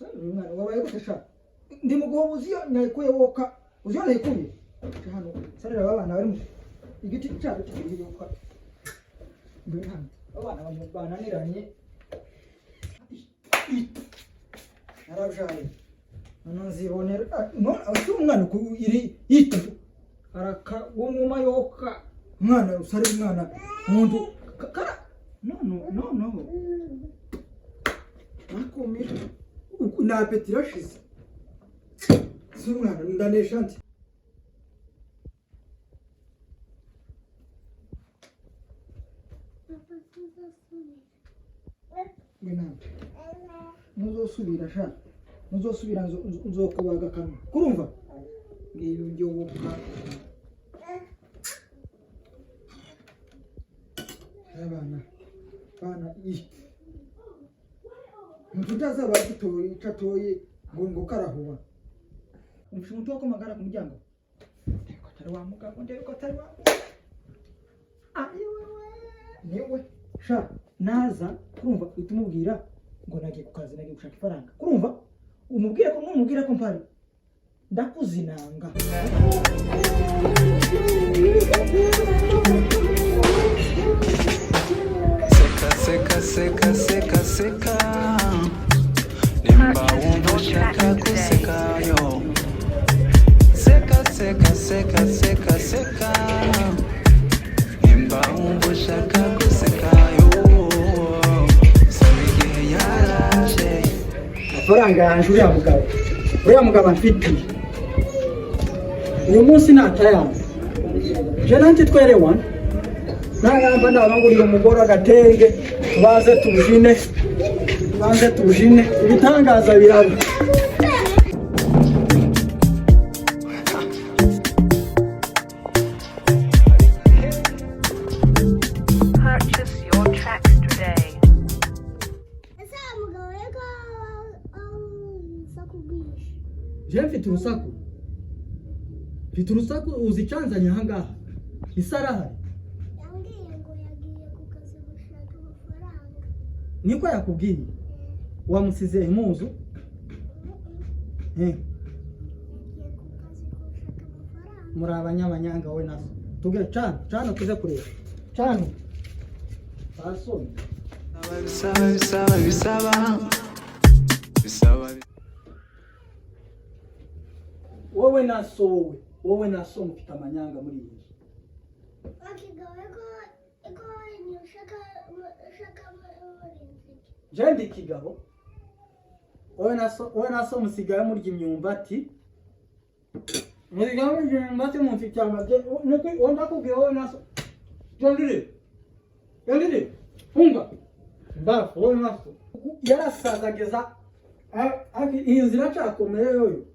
Uyu mwana wabaye gute sha? Ndi muguhoba, uzi iyo nayikuye woka, uzi iyo nayikuye? Ca hano sarira aba bana bari mu igiti cyabo kikiri yoka. Mbere hano abana bananiranye, narabyaye none nzibonera. Ah, none ese umwana uku iri yitu arakagumuma yoka, umwana usare, umwana umuntu kara no no no no, nakumira na appétit irashize. Si umwana ndanesha nti Papa, tuzasubira. We nawe ntuzosubira sha, ntuzosubira, nzokubaga akanwa, kurumva ngiyo njoboka abana bana i umuntu utazaba agitoye ico atoye ngo karahuba. Umvishe umuntu wakomagara ku muryango, ndebe ko atari wa mugabo, ndebe ko atari wa ayiwewe niwe sha. Naza kurumva uhita umubwira ngo nagiye ku kazi, nagiye gushaka ifaranga, kurumva umubwire ko numubwira ko mpari ndakuzinanga. Seka, seka, seka, seka, seka, nimba wumva ushaka guseka yo. Seka, seka, seka, seka, seka, nimba wumva ushaka guseka yo. Saba igihe yaraje. Amafaranga yanjye uriya mugabo amfitiye uyu munsi natayanga je nanjye twerewana nayamba, nabangurira umugore agatenge, tubanze tujine, tubanze tujine, ibitangaza biraba. Purchase your tracks today. Ese wa mugabo we ko urusaku rwinshi? Je mfite urusaku, mfite urusaku. Uzi icyanzanye ahangaha? Isarahari. Yambwiye ngo yagiye ku kazi gushaka amafaranga. Niko yakubwiye? Wamusize impuzu? Eh. Yagiye ku kazi gushaka amafaranga. Muri abanyamanyanga wowe naso. Tuge cana cana, tuze kureba cana basome. Bisaba, bisaba, bisaba, bisaba. Wowe naso, wowe naso mufite amanyanga muri iyi nzu. Wakigabo ko ushaka ushaka murinzi. Je ndi ikigabo? Wowe naso musigaye murya imyumbati, musigaye murya imyumbati, mufite amabye. Nuko wowe ndakubwiye, wowe naso jondire jondire funga mbafu. Wowe naso yarasazageza iyi nzira iracakomeye yoyo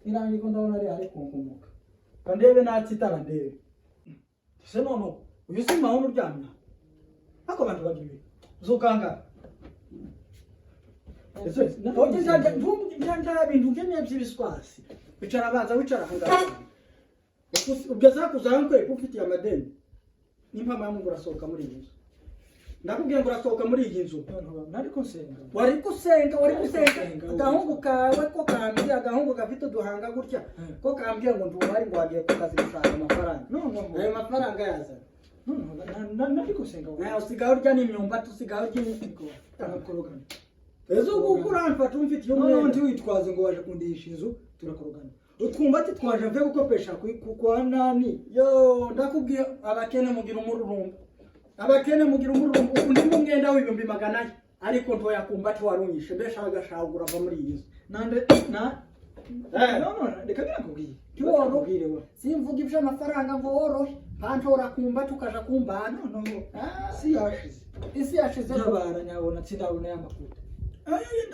irangi ko ndabona ari kunkomoka kandebe natsitara ndebe ese none uyu si mahoro uryamye ariko abantu bagira ibintu zukangara nta bintu nkeneye by'ibiswasi. Wicara, banza wicara ahangaha. Ugeze kuza nkwe ufitiye amadeni n'impamvu ya Mungu, urasohoka muri iyi nzu. Ndakubwiye ngo urasohoka muri iyi nzu. Nariko nsenga. Wari gusenga, wari gusenga. Agahungu kawe ko kambwiye, agahungu gafite uduhanga gutya, ko kambwiye ngo nduhari, ngo wagiye ku kazi gushaka amafaranga. No no. Ayo mafaranga yazana? No no, nariko nsenga. Nawe usigaye urya n'imyumbati, usigaye urya Turakorogana. Ese ubu uramfata umfitiye No no. umwenda? Ntiwitwaze ngo waje kundisha inzu, turakorogana. Utwumva ati twaje mvuye gukopesha kwa nani. Yo, ndakubwiye, abakene mugira umururumba, abakene mugira umururumba. Undi mu mwenda w'400,000, ariko ntoya kumbati warunyishe mbesha agashagura ava muri iyi nzu. Nande na Eh. No no, reka nakubwiye. Ntiworo. Nakubwire we. Simvuga iby'amafaranga ngo worohe pantora kumbati ukaja kumbana. No no. Ah. Si yashize. Isi yashize. Ntabara nyabona, sindabona ya makuta.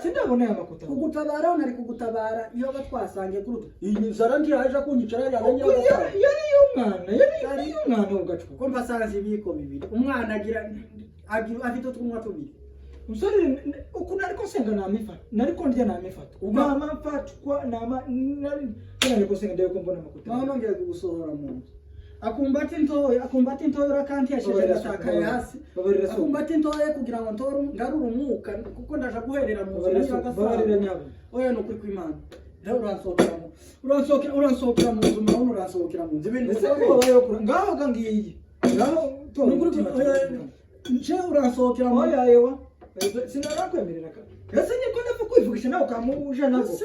Sindabona ya makuta. Kugutabara nari kugutabara iyo batwasange kuruta iyi nzara ntiyaje kunyicara yari. Yari y'umwana, yari y'umwana ugacupa. Ko mpasanze ibiyiko bibiri, umwana agira afite utwunwa tubiri. Umusore ukuntu ariko nsenga namifata, nariko ndya namifata, nama mfatwa nama nariko nsenga ndebe ko mbona amakuta. Naho nongeye kugusohora mu nzu. Akumbati ntoya, akumbati ntoya, urakantesheje. Babarira Ndatakaye suku, hasi. babarira suku. Akumbati ntoya kugira ngo ntore ngarure umwuka, kuko ndaja guherera mu nzu. Babarira Niba suku, babarira nyabo. Oya, ni ukuri kw'Imana rero, uransohokera mu uransohokera uransohokera mu nzu, murabona, uransohokera mu nzu ibintu. Ese ko wabayeho kure ngaho ga ngiyi ngaho tora Ni ukuri umutima. oya, nje uransohokera mu Oya, yewa, sinarakwemerera ka ese niko ndapfa kwivugisha nawe ukamuja nabo. Ese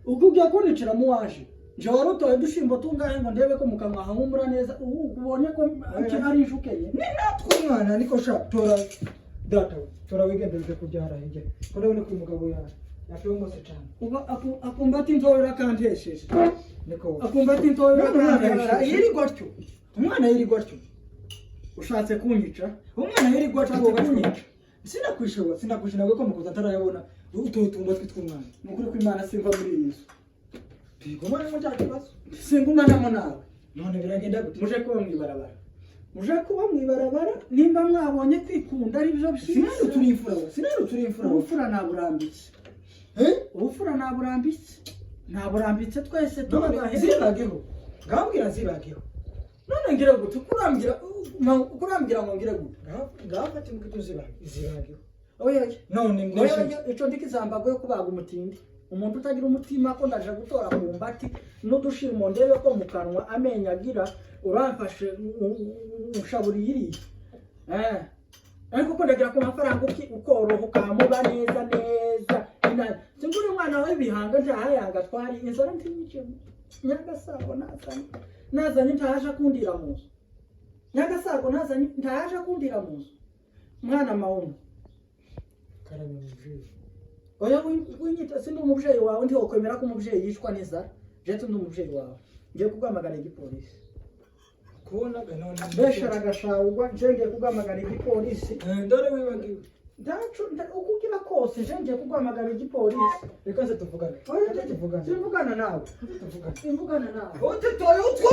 ubwo ugiye kunicira mu waje nje wari utoye udushimbo tungahe ngo ndebe ko mu kanwa hahumura neza? Ubu ubonye ko ari inshukeye. Ni natwe umwana niko sha. Tora data we, tora wigendere uje kubyara hirya, ko ndabona ko uyu mugabo yashongose cyane. Uba akumbati ntoya urakantesheje. Niko we. Akumbati ntoya None umwana urakantesheje. yirirwa atyo, umwana yirirwa atyo. Ushatse kunyica. Umwana yirirwa atyo. Ushatse kunyica. Sinakwishoba, sinakwishe nabwo ko mukuza ntarayabona utuye utumba tw'umwana. Ni ukuri kw'Imana, simva muri iyi nzu. Tuyigumanemo cya kibazo. Singumanamo nawe. None biragenda gute? Muje kuba mu ibarabara, muje kuba mu ibarabara nimba mwabonye kwikunda ari byo Sinari byiza. turi imfura we, sinari turi imfura we. Ubufura naburambitse. Eh. Ubufura naburambitse, naburambitse, twese None tubabahe. zibageho, ngambwira zibageho. None ngire gute? Kurambwira kurambwira ngo ngire gute? Ngafate mukito zibageho. Oya. None Oya. ndashimye. Ico ndikizambago yo kubaga umutindi, umuntu utagira umutima, ko ndaje gutora ku mbati n'udushimo ndebe ko mu kanwa amenyo agira. Uramfashe ushaburiye iriya, eh, ariko ko ndagira ku mafaranga ukoroha ukamuba neza neza. Singuri umwana w'ibihanga ntahayanga twari inzara ntinyicemo. Nyagasago nazanye, nazanye ntaje kundira mu nzu. Nyagasago nazanye ntaje kundira mu nzu, mwana mawuno. Karame muvyeyi. Oya, winyita sindi umuvyeyi wawe. Ntiwokwemera ko umuvyeyi yicwa n'inzara. Jewe ndi umuvyeyi wawe, ngiye kuguhamagara igipolisi. Kubonaga none. Mbeshera agashawugwa, nje ngiye kuguhamagara igipolisi. Eh, ndore wibagiwe. Ndacu uko ugira kose, nje ngiye kuguhamagara igipolisi. Reka nze tuvugane. Oya, Reka tuvugane. simvugana nawe. Reka tuvugane. Simvugana nawe. Utitoye utwo.